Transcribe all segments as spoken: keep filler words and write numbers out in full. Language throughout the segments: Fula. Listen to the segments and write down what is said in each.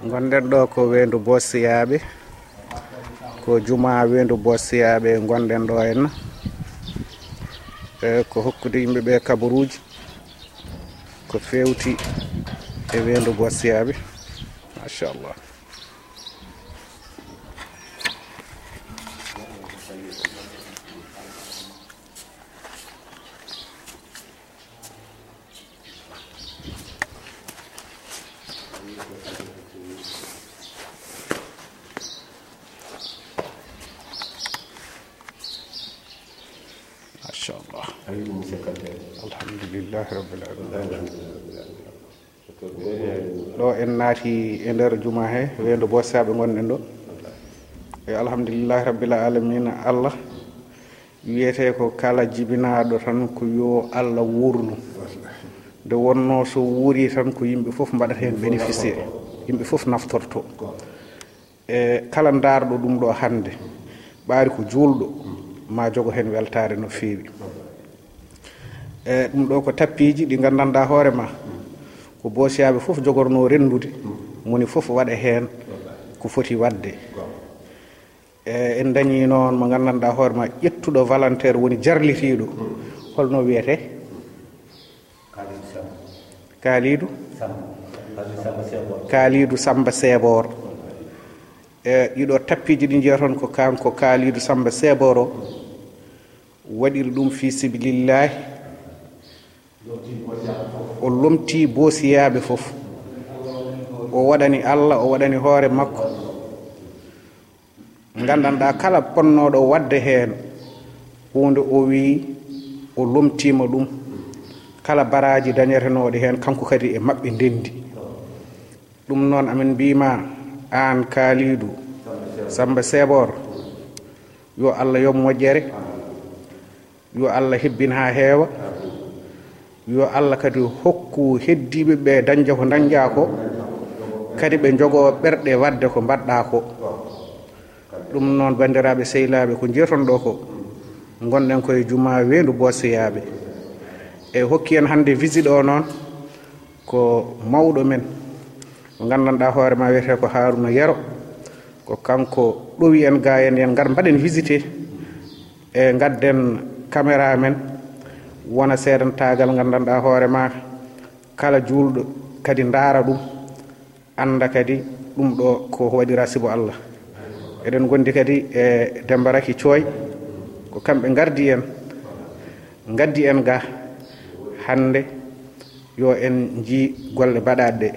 Ngonɗen ɗo ko Weendu Boosiyaaɓe, ko jumaa Weendu Boosiyaaɓe ngonɗen ɗo henna. E ko hokkude yimɓe ɓe kabaruuji, ko feewti e Weendu Boosiyaaɓe. Machallah. Machallah. Alhamdulillahi rabbil alamin. Ɗo en naati e nder juma he, Weendu Boosiyaaɓe ngonɗen ɗo. E alhamdulillahi rabbil alamin, Allah wiyete ko kala jibinaaɗo tan ko yo Allah wuurnu. Nde wonno so wuuri tan ko yimɓe fof mbaɗata heen bénéficier, yimɓe fof naftorto. E kala ndaarɗo ɗum ɗo hannde, ɓaari ko juulɗo, ma jogo heen weltaare no feewi. E ɗum ɗo ko tappiiji ɗi nganndanɗaa hoore ma, ko Boosiyaaɓe fof jogorno renndude, moni fof waɗa heen ko foti waɗde. E en dañi noon mo nganndanɗaa hoore ma, ƴettuɗo volontaire woni jarlitiiɗo, holno wiyete? Kaalidu Samba. Kaalidu? Samba. Kaalidu Samba Seebor. Kaalidu Samba Seebor. E ɗiɗo tappiiji ɗi njiyaton ko kanko Kaalidu Samba Seebor o waɗiri ɗum fi sabilillahi. O lomti Boosiyaaɓe fof. O waɗani Allah, o waɗani hoore makko. Nganndanɗaa kala ponnooɗo waɗde heen huunde, o wii o lomtiima ɗum. Kala baraaji dañetenooɗi heen, kanko kadi e maɓɓe ndenndi. Ɗum noon, amin mbiy ma, aan Kaalidu Samba Seebor, yo Allah yoɓ moƴƴere. Yo Allah hebbin haa heewa. Yo Allah kadi hokku heddiiɓe ɓe dañde ko dañɗaa ko, kadi ɓe njogoo ɓerɗe waɗde ko mbaɗɗaa ko. Ɗum noon, banndiraaɓe sehilaaɓe, ko njiyaton ɗo ko, ngonɗen ko e jumaa Weendu Boosiyaaɓe. E hokki en hannde visite o noon, ko mawɗo men, mo nganndanɗaa hoore ma wiyetee ko Haaruna Yero. Ko kanko ɗowi en ga, en, en ngar mbaɗen visité, e ngadden caméra men, wona seedantaagal nganndanɗaa hoore ma, kala juulɗo kadi ndaara ɗum, annda kadi ɗum ɗo ko waɗira sibu Allah. Eɗen ngondi kadi e Demba Raki Cooy, ko kamɓe ngardi en, ngaddi en ga hannde, yo en njii golle baɗaaɗe ɗe.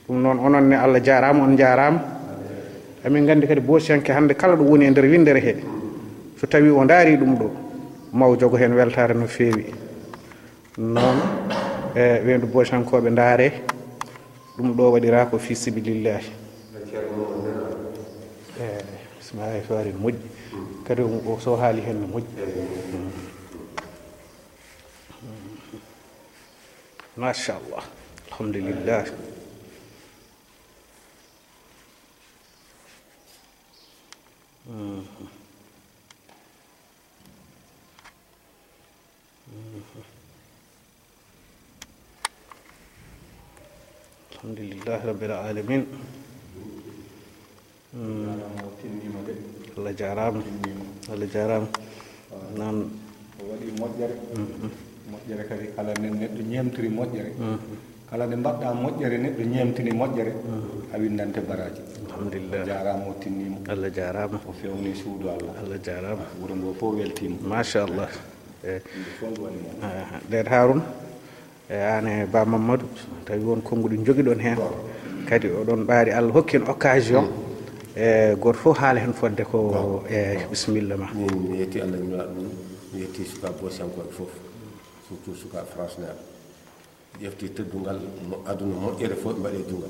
Ɗum noon, onon ne, Allah jaaraama, on njaaraama. Amin nganndi kadi Boosiyanke hannde kala ɗo woni e nder winndere he, so tawii o ndaari ɗum ɗo, ma o jogo heen weltaare no feewi. Ɗum noon, e Weendu Boosiyankooɓe ndaare, ɗum ɗo waɗiraa ko fii sabilillaahi. E, bismillaahi, faari no moƴƴi. Kadi o, o so haali heen no moƴƴi. Machallah. Alhamdulillah. Mhm. Mhm. Alhamdulillah rabbil alamin. Mm. Jaaraama, o tinniima de. Allah jaaraama. Tinniima. Allah jaaraama. Waaw. Noon. O waɗi moƴƴere. Mhm. Moƴƴere kadi, kala ne neɗɗo ñeemtiri moƴƴere. Mhm. Kala nde mbaɗɗa moƴƴere, neɗɗo ñeemtini moƴƴere, mhm, a winndante baraaji. Alhamdulillah. O jaaraama, o tinniima. Allah jaaraama. O fewni suudu Allah. Allah jaaraama. Wuro ngo fof weltiima. Machallah. E, yimɓe fof nduwani mo. Aha, nden Haaruna. E, aan e Ba Mamadou, tawi won konnguɗi njogiɗon heen. Kadi oɗon ɓaari, Allah hokki en occasion. E, gooto fof haala heen fodde ko, e, bisimilla ma. Min mi yetti Allah, mi waɗa ɗum. Mi yetti sukaaɓe Boosiyankooɓe fof, surtout sukaaɓe France naaɓe. Ƴefti teddungal mo aduna moƴƴere fof ɓe mbaɗi e junngo.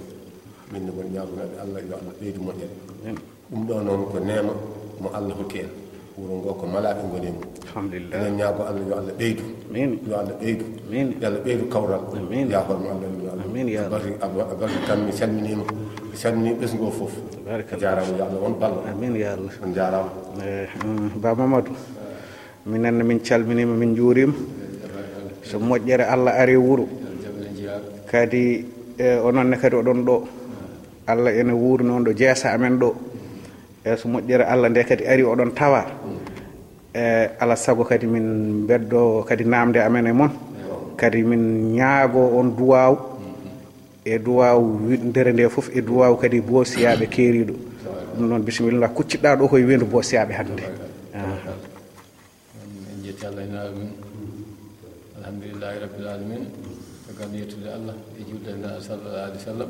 Min ne won ñaagunaaɓe Allah, yo Allah ɓeydu moƴƴere. Amin. Ɗum ɗo noon ko neema mo Allah hokki en. Wuro ngo ko malaaɓe ngoni e mum. Alhamdulillah. Eɗen ñaago Allah yo Allah ɓeydu. Amin. Yo Allah ɓeydu. Amin. Yo Allah ɓeydu kawral. Amin. Yaafal mo Allah, yo Allah. Amin, ya Allah. Barke, a barke kam mi salminiima. Mi salminii ɓesngu o fof. Barakallah. A jaaraama, yo Allah won ballo. Amin, ya Allah. On jaaraama. Eh, mm, Ba Mamadou, minen ne min calminiima, min njuuriima. So moƴƴere Allah ari wuro. Kadi, eh, onon ne kadi oɗon ɗo. Allah ene wuuri noon ɗo jeesa amen ɗo. E so moƴƴere Allah nde kadi ari oɗon tawa. E ala sago kadi min mbeddo kadi namde amen e mon. Kadi min ñaago on duwaaw. E duwaaw wi-, ndere nde fof e duwaaw kadi boosiyaaɓe keeriiɗo. Ɗum noon bisimilla kuccitɗa ɗo koye weendu boosiyaaɓe hannde. Aha. En njetti Allah e naaɓe mum. Alhamdulillahi rabbil alamin. Caggal yettude Allah e juulde e nelaɗo sallallahu alaihi wasallam.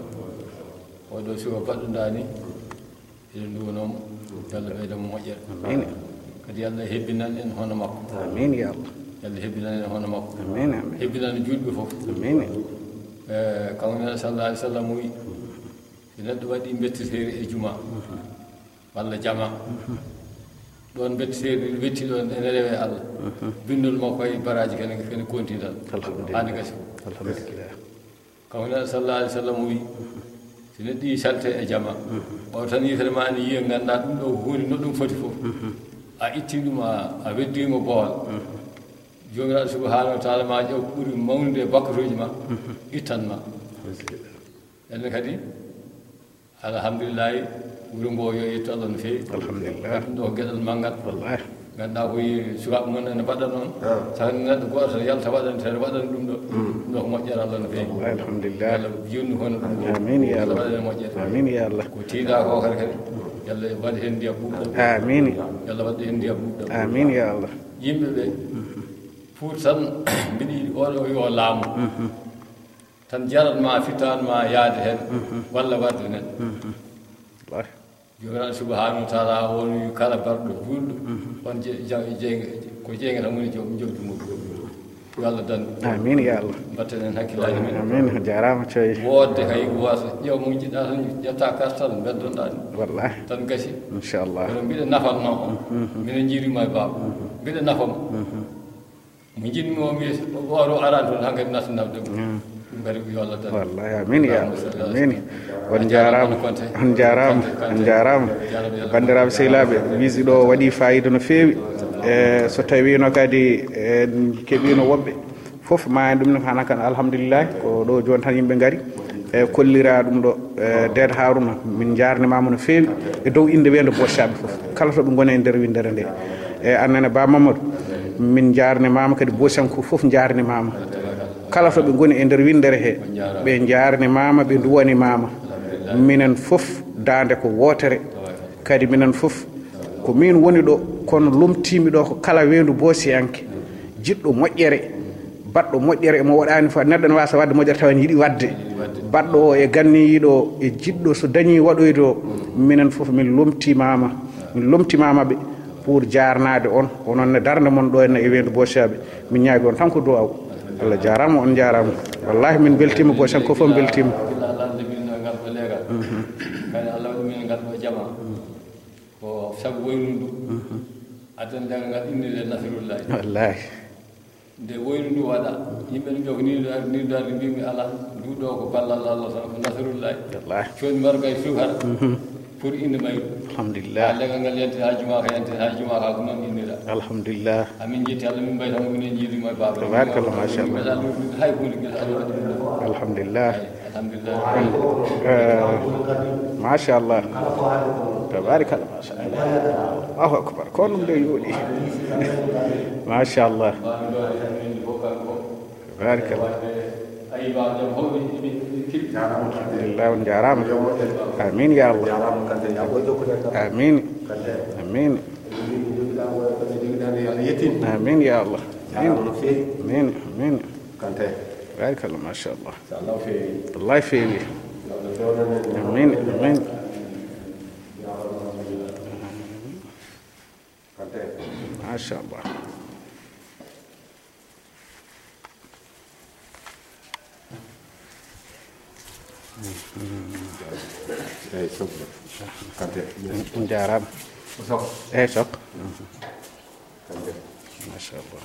Oɗo suka baɗɗo ndani. Eɗen nduwanomo. Yo Allah ɓeyda mo moƴƴere. Amin. Kadi yo Allah hebbinan en hono makko. Amin ya Allah. Yo Allah hebbinan en hono makko. Amin, amin. Hebbinan julɓe fof. Amin. E, kanko nelaɗo sallallahu alaihi wasallam wi, so neɗɗo waɗi mbetteteeri e juma, walla jama, ɗon mbetteteeri wetti ɗon ene rewe Allah. Bindol makko e baraji kene, kene konti tan. Alhamdulillah. Hande gasi. Alhamdulillah. Kanko nelaɗo sallallahu alaihi wasallam wi, so neɗɗo yi salte e jama, o tan yifere ma ni yiya, ganda ɗum ɗo ko huunde no ɗum foti fof. A itti ɗum, a, a weddi mo boowal. Joomiraaɗo subhanahu wa taala ma ƴeew ko ɓuri mawnude e bakkatuuji ma, ittan ma. Enen kadi, alhamdulillahi, wuro ngo yo yettu Allah no feewi. Alhamdulillah. Ɗum ɗo ko geɗal manngal. Wallahi. Ganduɗa ko yi sukaaɓe mon ene mbaɗa noon. Ah. Tawa neɗɗo gooto tan yalta waɗan, tan waɗan ɗum ɗo. Ɗum ɗo ko moƴƴere Allah no feewi. Wallahi, alhamdulillah. Yo Allah yurnu hono ɗum ɗo. Amin ya Allah. Waɗan moƴƴere. Amin ya Allah. Ko tiiɗa ko kadi kadi. Yo Allah waɗ heen ndiyam ɓuuɓɗam. Amin. Yo Allah waɗ heen ndiyam ɓuuɓɗam. Amin ya Allah. Yimɓe ɓe, pour tan, mbiɗa yiɗi oɗo yo laamu. Tan jarat ma, fittan ma yaade heen, walla warde neɗɗo. Wallahi. Joomiraaɗo subhanahu wa taala woni kala barɗo juulɗo, on je-, ja-, jeynge-, ko jeynge tan woni joom, joom jungo. Yo Allah dan. Amin ya Allah. Mbatten heen hakkillaaji men. Amin. Jarama coy. Woodde kay ko wasa. Ƴeew mo jiɗɗa tan, ƴetta kartal, beddonɗa ni. Wallahi. Tan gasi. Inchallah. Kono mbiɗa nafanno on. Minen jiiɗuma e baaba. Mbiɗa nafa mo. Mo jiɗmi o mi oɗo arani toon hankadi natta nawde mo. Ɗum kadi ko yo Allah tan. Wallahi, amin ya Allah. Amin. On jarama, on jarama, on jarama. Bandiraɓe sehilaɓe, wisi ɗo waɗi fayida no feewi. E so tawino kadi en keɓino woɓɓe fof ma en ɗum ne hana kan alhamdulillah, ko ɗo joni tan yimɓe ngari. E kollira ɗum ɗo, e Deed Haruna, min jarnimama no feewi e dow inde weendu Bocaɓe fof. Kala to ɓe ngoni e nder winndere nde. E annene Ba Mamadou, min jarnimama kadi, Bocanko fof jarnimama. Kala to ɓe ngoni e nder winndere he, ɓe jarnimama, ɓe duwanimama. Minen fof dande ko wootere. Kadi minen fof ko min woni ɗo, kono lomtimi ɗo ko kala weendu boosiyanke, jiɗɗo moƴƴere, baɗɗo moƴƴere, mo waɗani fa-, neɗɗo ne wasa wadde moƴƴere tawa ne yiɗi wadde. Baɗɗo o e ganniyiɗo o e jiɗɗo so dañi waɗoyde o, minen fof min lomtimama, min lomtimama ɓe pour jarnade on, onon ne darde mon ɗo henne e weendu Bocaɓe. Min ñaagi on tan ko duwaw. Allah jarama, on jarama. Wallahi min beltima, Bocanko fof beltima. Kadi Allah waɗi min ngal ɗo jama. Ko sabu wayru ndu. Aden daga ngal innde Nasrullahi. Wallahi. Nde wayru ndu waɗa, yimɓe ne mbiya ko ni ɗo ari, ni ɗo ari, mbimi ala, ndu ɗo ko ballal Allah tan, ko Nasrullahi. Wallahi. Condi mbarga e sukara. Pour inde mayru. Alhamdulillah. Ha legal ngal yanti ha juma ka, yanti ha juma ka, ko noon innira. Alhamdulillah. Amin jetti Allah, min mbayta mo, minen jiiɗima e baaba. Tabarakallah, machallah. Mbeɗa luutude hay hunde, gila Allah waɗi ɗum ɗo. Alhamdulillah. Alhamdulillah. Eh, machallah. Tabarakallah, machallah. Allahu akbar. Ko ɗum de yooɗi. Machallah. Tabarakallah. Alhamdulillah, on jarama. Amin ya Allah. Amin. Amin. Amin ya Allah. Amin. Amin. Amin. Barakallah, machallah. Wallahi feewi. Amin. Amin. Machallah. Eyyi, Sow. Kante. On jarama. Sow. Eyyi, Sow. Kante. Machallah.